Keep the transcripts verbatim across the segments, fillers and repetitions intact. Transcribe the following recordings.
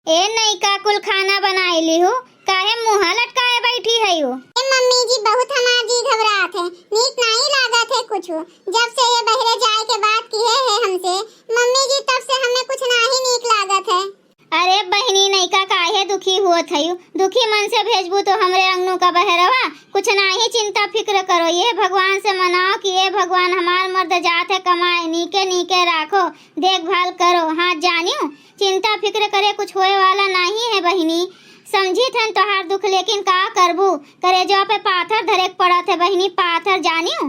ए नइका, कुल खाना बनाइ लिहू, काहे मुँह लटकाए बैठी हइउ? ए मम्मी जी, बहुत हमार जी घबरात है, नीक नाहीं लागत है कुछु। जब से ये बहरे जाए के बात किहे है हमसे मम्मी जी, तब से हमें कुछ नाहीं नीक लागत है। अरे बहिनी, नइका काहे दुखी होत हइउ? दुखी मन से भेजबू तो हमरे अंगनू का बहरवा। कुछ नाहीं चिंता फिक्र करो, ये भगवान से मनाओ कि ये भगवान, हमार मर्द जात है कमाए, नीके नीके राखो, देखभाल करो। हाँ जानिउ, चिंता फिक्र करे कुछ होए वाला नाहीं है बहिनी। समझित हन तोहार दुख, लेकिन का करबू, करेजवा पे पाथर धरे के पड़त है बहिनी, पाथर जानिउ।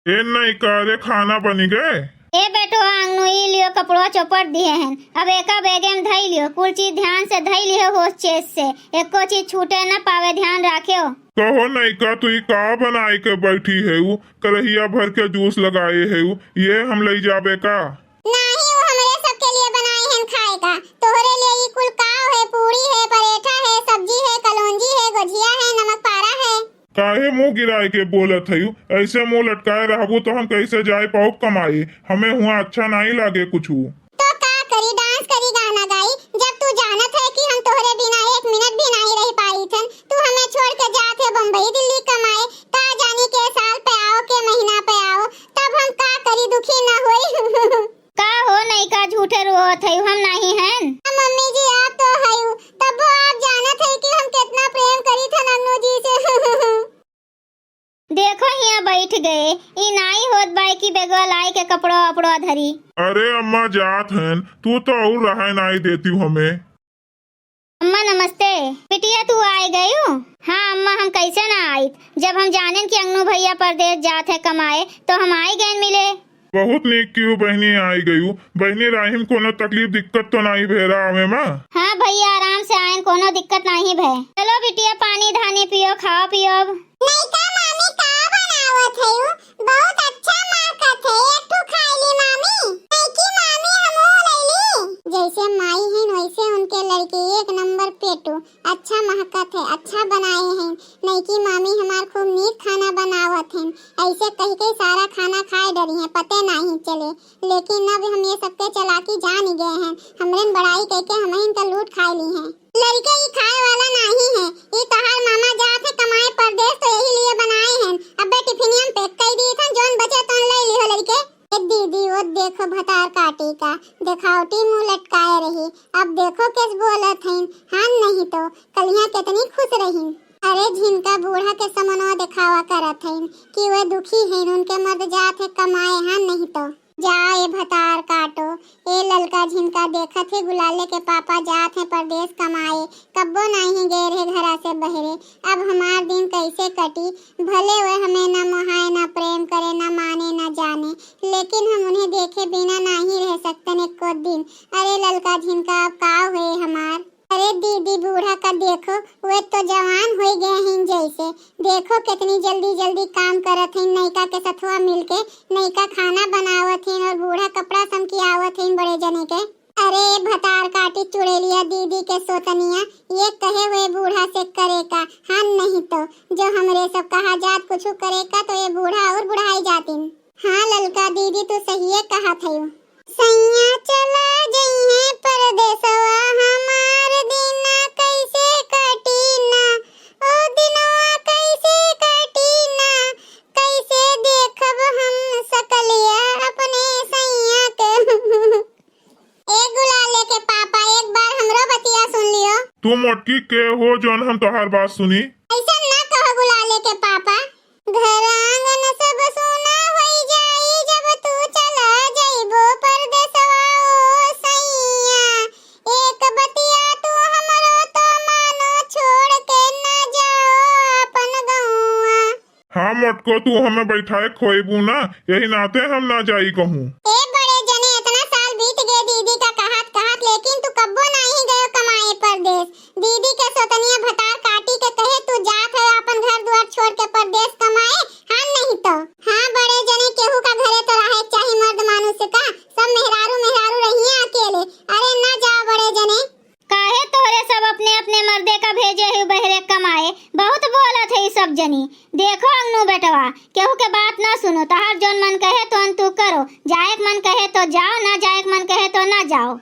ए नइका, अरे खाना बनि गए? ए बेटवा, अंगनू ई लियो, कपड़वा चोपड़ दिहे हन, अब एका बैगे में धइ लियो, कुल चीज ध्यान से धइ लियो, होश चेत से, एको चीज छूटे न पावे, ध्यान राख्यो। कहो नइका, तू ई का बनाए के बैठी हइउ? करहिया भर के जूस लगाए हइउ, ये हम लइ जाबे का? नाहीं, वो हमरे सबके लिए बनाए हन खाए का, तोहरे लिए ई कुल काव है, पूड़ी है, परेठा है, सब्जी है, कलौंजी है, गोझिया है, नमक पारा है। काहे मुँह गिराए के बोलत हइउ? ऐसे मुँह लटकाए रहबू तो हम कैसे जाए पाउब कमाए? हमें हुआँ अच्छा नाहीं लागे कुछु। तो का करी, डांस करी, गाना गाई, जब तू जानत है कि हम तोहरे बिना एक मिनट भी नाहीं रहि पाइत हन। तू हमें छोड़ के जात है बम्बई दिल्ली कमाए, का जानी के साल पे आओ, के महीना पे आओ, तब हम का करी, दुखी न होई। का हो नइका, झूठे रोवत हइउ, हम नाहीं हन? मम्मी जी, आप तो हइउ, तब्बो आप जानत है कि हम केतना प्रेम करित हन अंगनू जी से। देखो हियाँ बैठ गए, ई नाहीं होत बाय कि बेगवा लाइ के कपड़वा वपड़वा धरी। अरे अम्मा जात हन, तू तो अउर रहै नाहीं देतिउ हमें। अम्मा नमस्ते। बिटिया तू आइ गइउ? हाँ अम्मा, हम कैसे ना आइत, जब हम जानेन कि अंगनू भइया परदेस जात है कमाए तो हम आइ गएन मिले। बहुत नीक किहू बहिनी, आइ गइउ। बहिनी राहिम कोनो तकलीफ दिक्कत तो नाहीं भेरा आवे मा? हाँ भइया, आराम से आएन, कोनो दिक्कत नाहीं भए। चलो बिटिया, पानी धानी पियो, खाओ पियो अब। नइका मामी का बनावत हइउ? बहुत अच्छा महकत है, एक ठो खाइ ली मामी। नइकी मामी हमहू लइ ली। जैसे माई हइन वैसे उनके लड़के, एक नंबर पेटू। अच्छा महकत है, अच्छा बनाए हइन। नइकी मामी हमार खूब नीक खाना बनावत हइन। ऐसे कहि के सारा खाना खाए डरिहैं, पते नाहीं चले। लेकिन अब हम ये सबके चालाकी जानि गए हन, हमरेन बड़ाई कइके हमहिन का लूट खाए लिहैं। लड़के ई खाए वाला नाहीं है, ई तोहार मामा जात है कमाए परदेस तो यही लिए बनाए हन। अब्बे टिफिनिया में पैक कइ दिए थन, जौन बचे तौन लइ लिहो लड़के। ए दीदी, वो देखो भतार काटी का, देखावटी मुँह लटकाए रही, अब देखो केस बोलत हइन, हाँ नहीं तो कलिया केतनी खुस रही। अरे झिनका बूढ़ा के समनवा देखावा करत हइन कि वे दुखी हइन, उनके मर्द जात है कमाए, हाँ नहीं तो। जा ए भतार काटो, ए ललका झिनका, देखत ही गुलाले के पापा जात हैं परदेस कमाए, कब्बो नाहीं गए रहे घरा से बहरे। अब हमार दिन कैसे कटी? भले वे हमें न मोहाए, न प्रेम करे, न माने, न जाने, लेकिन हम उन्हें देखे बिना नाहीं रह सकतन एको दिन। अरे ललका झिनका, अब का हुए हमार? अरे दीदी, बूढ़ा का देखो, वे तो जवान होइ गए हैं जैसे। देखो कितनी जल्दी जल्दी काम करत हैं, नयका के सथवा मिलके नयका खाना बनावत हैं और बूढ़ा कपड़ा समकियावत हैं बड़े जने के। अरे भतार काटी चुड़ैलिया दीदी के सोतनिया, ये कहे वे बूढ़ा से करे का, हाँ नहीं तो जो हमरे सब कहा जात कुछ करे का तो ये बूढ़ा और बुढ़ाई जातिन। हाँ ललका दीदी, तू सहिए कहत हयू। सैया चला जइहें परदेसवा, हमार दिना कैसे कटी ना, ओ दिनवा कैसे कटी ना, कैसे देखब हम सकलिया अपने सैया के। ए गुलाले के पापा, एक बार हमरो बतिया सुन लियो। तू मोटकी के हो जौन हम तोहार बात सुनी? ऐसन ना कहो गुलाले के पापा। घर आंगन सब सूना होई जाई जब तू चला जइबो परदेसवा ओ सैया। एक बतिया तू हमरो तो मानो, छोड़ के ना जाओ अपन गौआ। हाँ मोटको, तू हमें बैठाए खोएबू ना, यही नाते हम ना जाई कहूँ। ए बड़े जने, इतना साल बीत गए दीदी का कहत कहत, लेकिन तू कब्बो नाहीं गयो कमाए परदेस। दीदी के सोतनिया भतार काटी के कहे तू जात है अपन घर दुआर छोड़ के परदेस कमाए, हाँ नहीं तो। हाँ बड़े जने, केहू का घरे तो रहे चाहे मर्द मानुष का, सब मेहरारू मेहरारू रहिए अकेले। अरे ना जाओ बड़े जने। काहे तोहरे सब अपने अपने मर्दे का भेजे है बहरे कमाए? बहुत बोलत है सब जनी। देखो अंगनू बेटवा, केहू के बात ना सुनो, तहार जौन मन कहे तौन तू करो, जाए के मन कहे तो जाओ, ना जाए के मन कहे तो ना जाओ।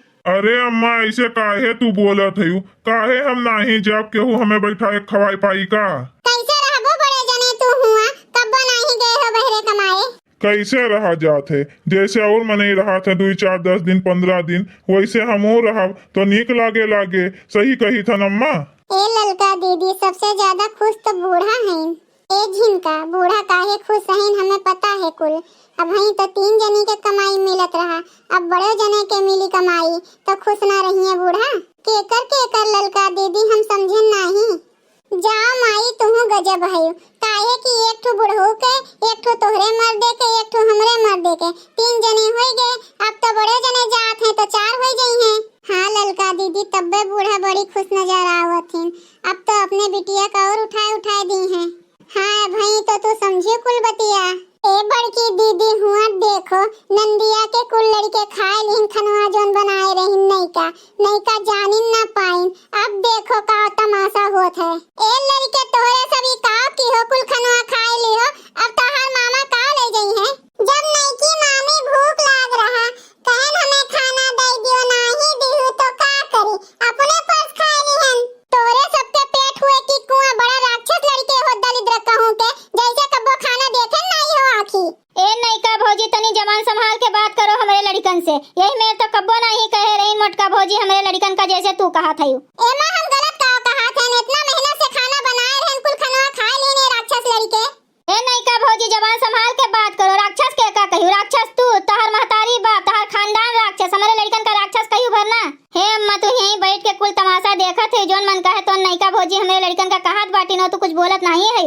अरे अम्मा, ऐसे काहे तू बोलत हयू? काहे हम नाही जाब, केहू हमें बैठाए खवाए पाई का? कैसे रहबो बड़े जने तू हुआ, कब्बो नाही गए हो बहरे कमाए। कैसे रहा जात है? जैसे और मनई रहत है दुई चार, दस दिन, पन्द्रह दिन, वैसे हमहू रहब तो नीक लागे लागे। सही कही थन अम्मा। ए ललका दीदी, सबसे ज्यादा खुश तो बूढ़ा हैं। ए झिनका, बूढ़ा काहे खुश हईन, हमें पता है कुल। अबहीं तो तीन जनी के कमाई मिलत रहा, अब बड़े जने के मिली कमाई, तो खुश ना रहिए बूढ़ा? केकर केकर ललका दीदी, हम समझेन नाही। जाओ माई, तुहू गजब हयू, काहे कि एक ठो बुढ़ऊ के, एक ठो तोहरे मर्दे के, एक ठो हमरे मर्दे के, तीन जने होई गए। अब तो बड़े जने जात हैं तो चार होई जइहें। हाँ ललका दीदी, तब्बे बूढ़ा बड़ी खुश नजर आवत हिन। अब तो अपने बिटिया का और उठाए उठाए दी हैं। हाँ भाई, तो तू समझियो कुल बतिया। ए बड़की दीदी, हुआ देखो, नंदिया के कुल लड़के खाए लिहिन खनवा जौन बनाए रहिन नैका, नैका जानिन ना पाइन। अब देखो का तमाशा होत है। ए लड़के, तोहरे सब ई का की हो, कुल खनवा खाए ली हो, अब तोहार मामा का ले जइहें? जब नैकी मामी भूख लाग रहा, कहन हमें खाना दे दियो, नाही दिहू तो का करी, अपने पर्स खाए लिहन। तोरे सबके पेट हुए कि कुआं, बड़ा राक्षस लड़के हो दलिद्र कहूँ के, जैसे कब्बो खाना देखे नाही हो आँखी। ए नैका भौजी, तनी जबान संभाल के बात करो हमरे लड़िकन से। यही मेर तो कब्बो नाही कहे रही मोटका भौजी हमरे लड़िकन का, जैसे तू कहत हयू। एमा हम गलत का कहत हन? इतना मेहनत से खाना बनाए रहन, कुल खनवा खाए लेने राक्षस लड़के। ए नैका भौजी, जबान संभाल के बात करो। राक्षस के का कहियो? राक्षस तू, तोहार महतारी बाप, तोहार खानदान राक्षस, हमरे लड़िकन का राक्षस कहियो भर ना। हे अम्मा, तू यहीं बैठ के कुल तमाशा देखत है, जौन मन कहे तो नैका भौजी हमरे लड़िकन का कहत बाटी न, तू कुछ बोलत नाही है।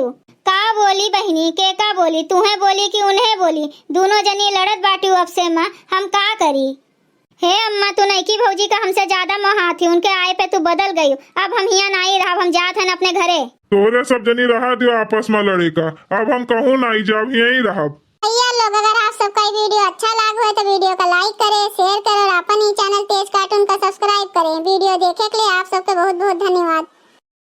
का बोली बहिनी, के का बोली, तुहे बोली कि उन्हें बोली? दोनों जनी लड़त बाटी आपसे में, हम का करी? हे अम्मा, तू नैकी भौजी का हमसे ज्यादा मोहात ही, उनके आए पे तू बदल गई। अब हम हियां नाही रहब, हम जात हन अपने घरे। तोहरे सब जनी रहा दियो आपस में लड़े का, अब हम कहूँ नाही जाब, यहीं रहब। भैया लोग, अगर आप सबका ये वीडियो अच्छा लाग होए तो वीडियो का like करे, share करे और अपन ही चैनल तेज का